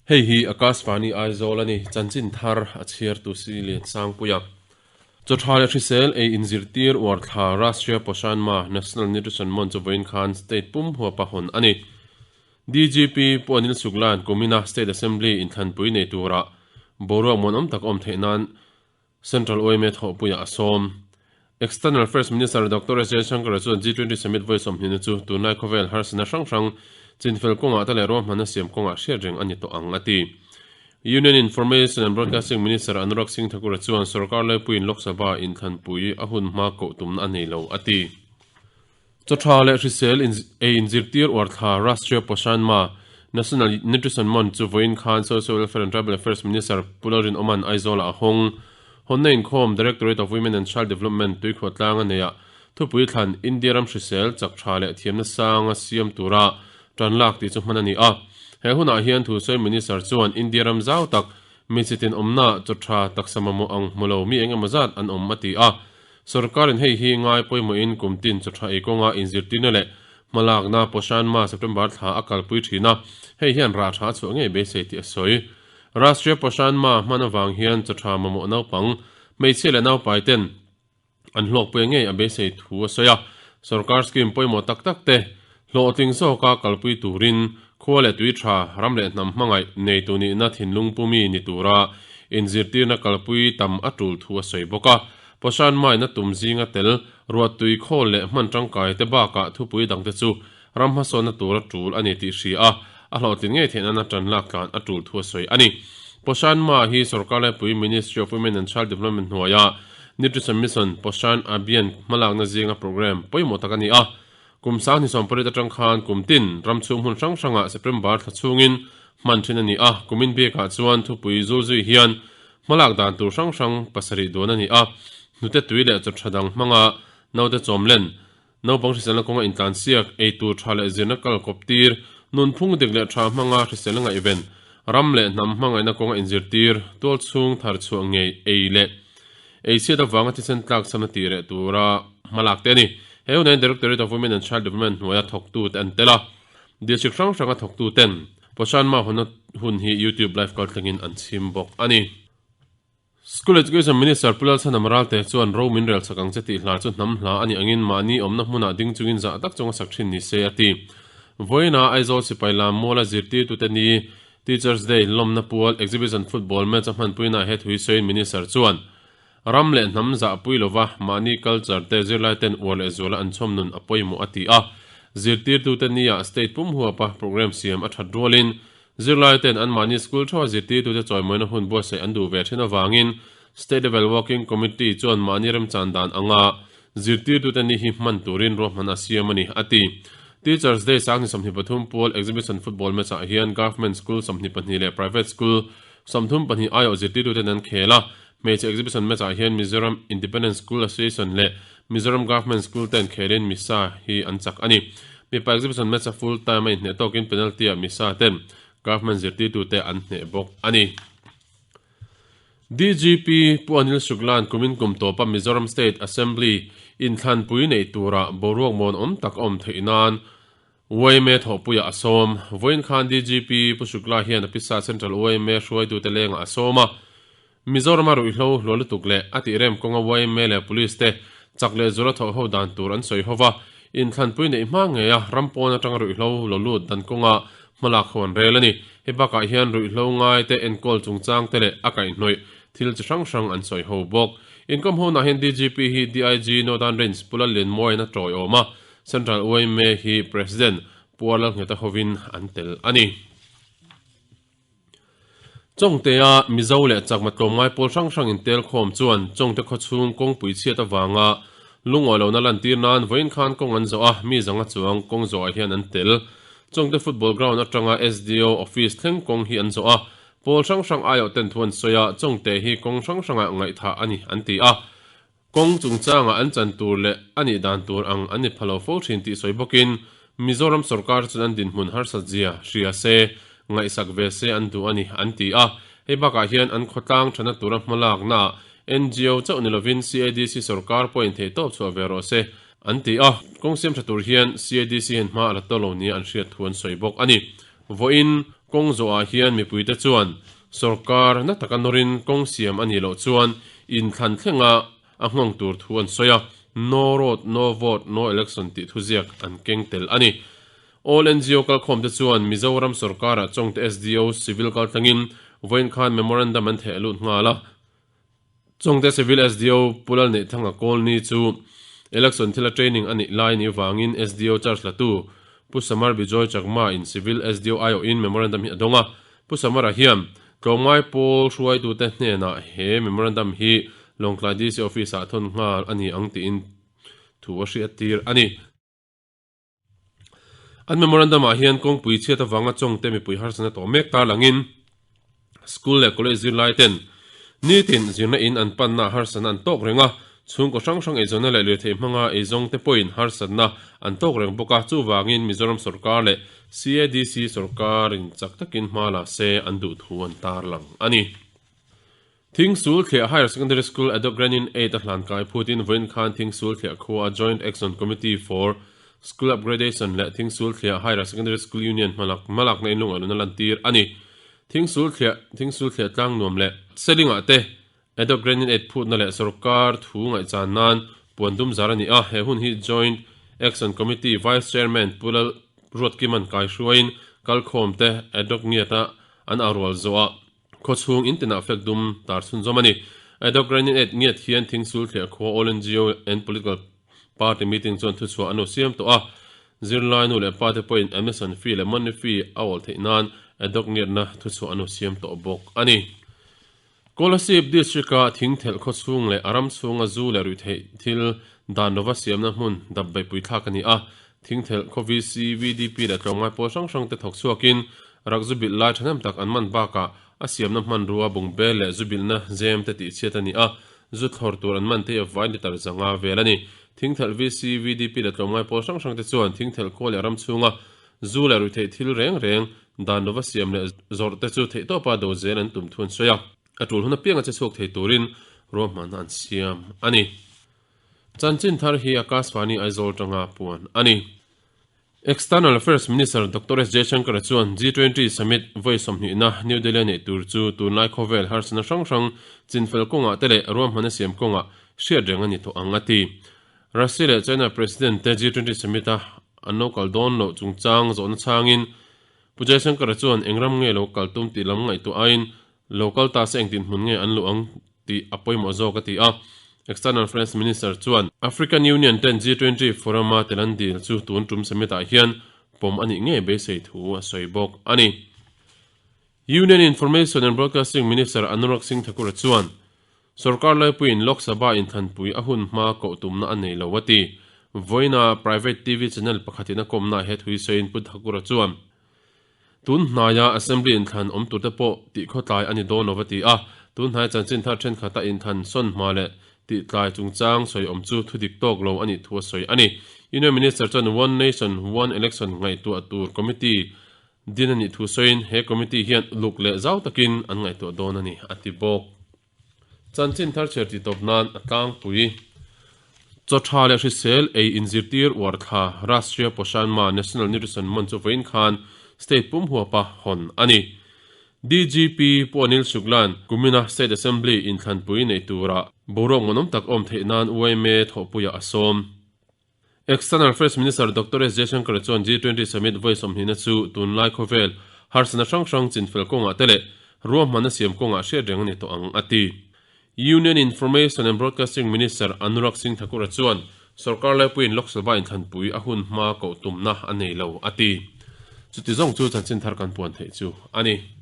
Hei hi Akashvani Aizawl a ni, chanchin thar a chhiartu si Liansangpuia. Chaw tha leh hrisel ei inzirtir uar thla Rashtriya Poshan Maah, National Nutrition Month chu vawiin khan state pum huapa hawn a ni. DGP Pu Anil Suklan kumina State Assembly inthlanpui nei tura boruak muanawm tak awm theih nan Central yma thawhpuiah a sawm. External Affairs Minister Doctor S Jaishankar chuan G20 Summit vawi sawmhnihna chu tunlai khawvel harsatna hrang hrang chinfel kawngah te leh ruahmanna siam kawngah hriat reng a ni tawh ang a ti. Union Information and Broadcasting Minister Anurag Singh Thakur chuan sorkar laipuiin Lok Sabha inthlanpui a hun hma koh tumna a nei lo a ti. Chaw tha leh hrisel ei inzirtir uar thla Rashtriya Poshan Maah, National Nutrition Month, chu vawiin khan Social Welfare and Tribal Affairs Minister Pu Lalrinawma'n Aizawlah a hawng. Hawnna inkhawm Directorate of Women and Child Development tuikhuah tlang a neih ah thupui thlan India ram hrisel, chak tha leh thiamna sanga siam tura tan lak tih chu hman a ni a. He hunah hian thusawi Minister chuan India ram zau tak mi chitin awmna chaw tha taksa mamawh ang hmu lo mi engemaw zat an awm a ti a. Sorkarin hei hi ngai pawimawhin kum tin chaw tha ei kawnga inzirtirna leh hmalakna Poshan Maah September thla a kalpui thin a, hei hian rah tha a chhuah ngei beisei tih a sawi. Rashtriya Poshan Maah hman avang hian chaw tha mamawh naupang, hmeichhia leh naupai ten an hlawkpui ngei a beisei thu a sawi a. Sorkar scheme pawimawh tak tak te hlawhtling zawka kalpui turin khua leh tui tha, ram leh hnam hmangaih neitu nihna thinlung pumi ni tura inzirtirna kalpui tam a tul thu a sawi bawk a. Poshan maina tum zinga tel, ruahtui khawl leh hman tangkai te bakah thupui dangte chu ram hmasawnna tura tul a ni tih hria a, a hlawhtlin ngei theih nana tan lak tlan a tul thu a sawi a ni. Poshan Ma hi sorkar laipui Ministry of Women and Child Development hnuaia Nutrition Mission, Poshan Abhiyan hmalakna zinga programme pawimawh tak a ni a. Kum 2018 atang khan kum tin ram chhung hmun hrang hrangah September thla chhungin hman thin a ni a, kumin bikah chuan thupui zul zui hian hmalak dan tur hrang hrang pasarih duan a ni a, hnute tui leh chaw tha dang hmanga naute chawm len, naupang hriselna kawnga intlansiak, ei tur tha leh zirna kal kawp tir, nunphung dik leh tha hmanga hriselna ngaihven, ram leh hnam hmangaihna kawnga inzirtir, tual chhung thar chhuah ngei ei leh ei chhiat avanga thisen tlak chhamna tih reh tura hmalak te a ni. He hunain Directorate of Women and Child Development hnuaia thawktute an tel a, district hrang hranga thawktuten Poshan Maah hawnna hun hi YouTube live kaltlangin an chhim bawk a ni. School Education Minister Pu Lalchhan Amaralte chuan ro min rel chak ang che tih hla chu hnam hla a nih angin mahni awmna hmunah ding chungin zah tak chunga sak thin ni se a ti. Vawiina Aizawl sipai lam muala zirtirtute ni Teachers Day lawmna pual Exhibition Football Match a hmanpuinaah he thu hi sawiin Minister chuan ram leh hnam zahpui lova mahni culture te zirlai ten uar leh zuala an chhawm nun a pawimawh a ti a. Zirtirtute nia state pum huapa programme siam a that rualin Zirlai ten anmahni school theuha zirtirtute chawimawina hun buatsaih an duh ve thin avangin State Level Working Committee chuan mahni remchan dan anga zirtirtute ni hi hman turin ruahman a siam a ni, a ti. Teachers Day 2023 pual Exhibition Football Match ah hian Government School 22 leh Private School 32 aiawh zirtirtuten an khel a, hmeichhe Exhibition Match ah hian Mizoram Independent School Association leh Mizoram Government School ten khelin Misa hi an chak a ni. Mipa exhibition match a full time a inhneh tawkin penalty ah Misa ten Government zirtirtute an hneh bawk a ni. DGP Pu Anil Shuklan kumin kum tawpa Mizoram State Assembly inthlanpui neih turah boruak muanawm tak a awm theih nan yma thawhpuiah a sawm. Vawiin khan DGP Pu Shukla hian a pisa Central yma hruaitute lengah a sawm a. Mizorama ruihhlo hluah lutuk leh a tih rem kawnga yma leh Police te chak leh zura thawh ho dan tur an sawi ho va, inthlanpui neih hma ngeia ram pawn atanga ruihhlo lo lut dan kawnga hmalak ho an rel a ni. Hei bakah hian ruihhlo ngai te enkawl chungchang te leh a kaihhnawih thil chi hrang hrang an sawi ho bawk. Inkawm honah hian DGP hi DIG Northern Range Pu Lallianmawiin a tawiawm a, Central yma hi President Pu Lalngheta hovin an tel a ni. Chawngtea Mizo leh Chakma tlawmngai pawl hrang hrang intel khawm chuan Chawngte khawchhung kawngpui chhiat avanga lungawi lohna lantir nan vawiin khan kawng an zawh a, mi zanga chuang kawng zawhah hian an tel. Chawngte football ground atanga SDO office thleng kawng hi an zawh a, pawl hrang hrang aiawh ten thu an sawi a, Chawngte hi kawng hrang hrangah ngaihthah a ni an ti a. Kawng chungchangah an chan tur leh a nih dan tur ang an ni pha lo fo thin tih sawi bawkin Mizoram sorkar chuan an dinhmun harsat zia hria se, ngaihsak ve se an duh a ni, an ti a. Hei bakah hian an khawtlang thana tura hmalaknaah NGO chauh ni lovin CADC sorkar pawhin theihtawp chhuah ve rawh se, an ti a. Kawng siam tha tur hian CADC hian hma a la tawh lo nia an hriat thu an sawi bawk a ni. Vawiin. Kawng zawhah hian mipuite chuan sorkar na taka nawrin kawng siam a nih loh chuan inthlan thlenga a nghawng tur thu an sawi a, No road, no vote, no election tih thuziak an keng tel a ni. All NGO kalkhawmte chuan Mizoram sorkarah Chawngte SDO civil kaltlangin vawiin khan memorandum an theh lut nghal a. Chawngte Civil SDO Pu Lalneihthanga Kawlni chu election thila training a nih lai ni vangin SDO charge latu Pu Samar Bijoy Chakma in Civil SDO aiawhin memorandum hi a dawng a. Pu Samara hian tlawmngai pawl hruaitute hnenah he memorandum hi Lawngtlai DC Office-ah thawn nghal a ni ang tiin thu a hriattir a ni. An memorandum-ah hian kawngpui chhiat avanga Chawngte mipui harsatna tawh mek tarlangin school leh college zirlai ten nitin zirna in an panna harsatna an tawk reng a, chhungkaw hrang hrang eizawnna leh lirthei hmanga eizawngte pawhin harsatna an tawk reng bawk a, chuvangin Mizoram sorkar leh CADC sorkarin chak takin hma la se an duh thu an tarlang a ni. Thingsul Thliah Higher Secondary School Adhoc Granin Aid a hlan kai phutin vawiin khan Thingsul Thliah khua Joint Action Committee for School Upgradation leh Thingsul Thliah Higher Secondary School Union hmalak hmalakna in lungaih luna lantir a ni. Thingsul Thliah Thingsul Thliah tlang nuam leh Selingah te Adhoc Granin Aid phutna leh sorkar thu ngaihchan nan puan dum zar a ni a, he hun hi Joint Action Committee Vice Chairman Pu Lal Ruatkiman kaihruaiin kalkhawmte Adhoc ngiata an aurual zawhah Khawchhung in tinah flag dum tar chhunzawm a ni. Adhoc Grinding Aid ngiat hian Thingsul thliah khua All NGO and Political Party meeting chuan thuchhuah an lo siam tawh a. Zirlai nu leh pa te pawhin admission fee leh monthly fee a awl theih nan Adhoc ngiatna thuchhuah an lo siam tawh bawk a ni. Kolasib District-a Thingthelh khawchhung leh a ram chhunga zu leh ruihtheih thil dan lova siamna hmun dap beihpui thlak a ni a. Thingthelh khaw VC, VDP leh tlawmngai pawl hrang hrang te thawk chhuakin rak zu bilh lai thahnem tak an man bakah a siamna hmanrua bungbel leh zu bilhna zem te tihchhiat a ni a, zu thlawr tur an man te vai litre zanga vel a ni. Thingthelh VC, VDP leh tlawmngai pawl hrang hrang te chuan thingthelh khua leh ram chhunga zu leh ruihtheih thil reng reng dan lova siam leh zawrh te chu theihtawpa do zel an tum thu an sawi a, a tul hun apianga che chhuak thei turin ruahmanna an siam a ni. Chanchin thar hi Akashvani Aizawl tanga puan a ni. External Affairs Minister Doctor S Jaishankar chuan G20 Summit vawi sawmhnihna New Delhi-a neih tur chu tunlai khawvel harsatna hrang hrang chinfel kawngah te leh ruahmanna siam kawngah hriat reng a ni tawh ang a ti. Russia leh China President te G20 Summit-a an lo kal dawn loh chungchang zawhna chhangin Pu Jaishankar chuan eng ram nge lo kal tum tih lam ngaihtuah aiin Lo kal ta se engtin hmun nge an luh ang tih a pawimawh zawk a ti a. External Affairs Minister chuan African Union ten G20 Forum-a tel an dil chu tun tum summit-ah hian pawm a nih ngei beisei thu a sawi bawk a ni. Union Information and Broadcasting Minister Anurag Singh Thakur-a chuan sorkar laipuiin Lok Sabha inthlanpui a hun hma koh tumna a nei lo a ti. Vawiina private TV channel pakhatin a kawmnaah he thu hi sawiin Pu Thakur-a chuan Tun hnaia Assembly inthlan awm turte pawh tih khawtlai a ni dawn lo va ti a, tun hnai chanchin thar thenkhat a inthlan sawn hma leh tih tlai chungchang sawi awm chu thu dik tawk lo a nih thu a sawi a ni. Union Minister chuan One Nation, One Election ngaihtuah tur committee din a nih thu sawiin he committee hian uluk leh zau takin an ngaihtuah dawn a ni a ti bawk. Chanchin thar chhiar tih tawp nan a tlangpui. Chaw tha leh hrisel ei inzirtir uar thla Rashtriya Poshan Maah National Nutrition Month chu vawiin khan state pum huapa hawn a ni. DGP Pu Anil Shuklan kumina State Assembly inthlanpui neih turah boruak muanawm tak awm theih nan yma thawhpuiah a sawm. External Affairs Minister Doctor S Jaishankar chuan G20 Summit vawi sawmhnihna chu tunlai khawvel harsatna hrang hrang chinfel kawngah te leh ruahmanna siam kawngah hriat reng a ni tawh ang, a ti. Union Information and Broadcasting Minister Anurag Singh Thakur-a chuan sorkar laipuiin Lok Sabha inthlanpui a hun hma koh tumna a nei lo, a ti. Chuti zawng chu chanchin thar kan puan theih chu a ni.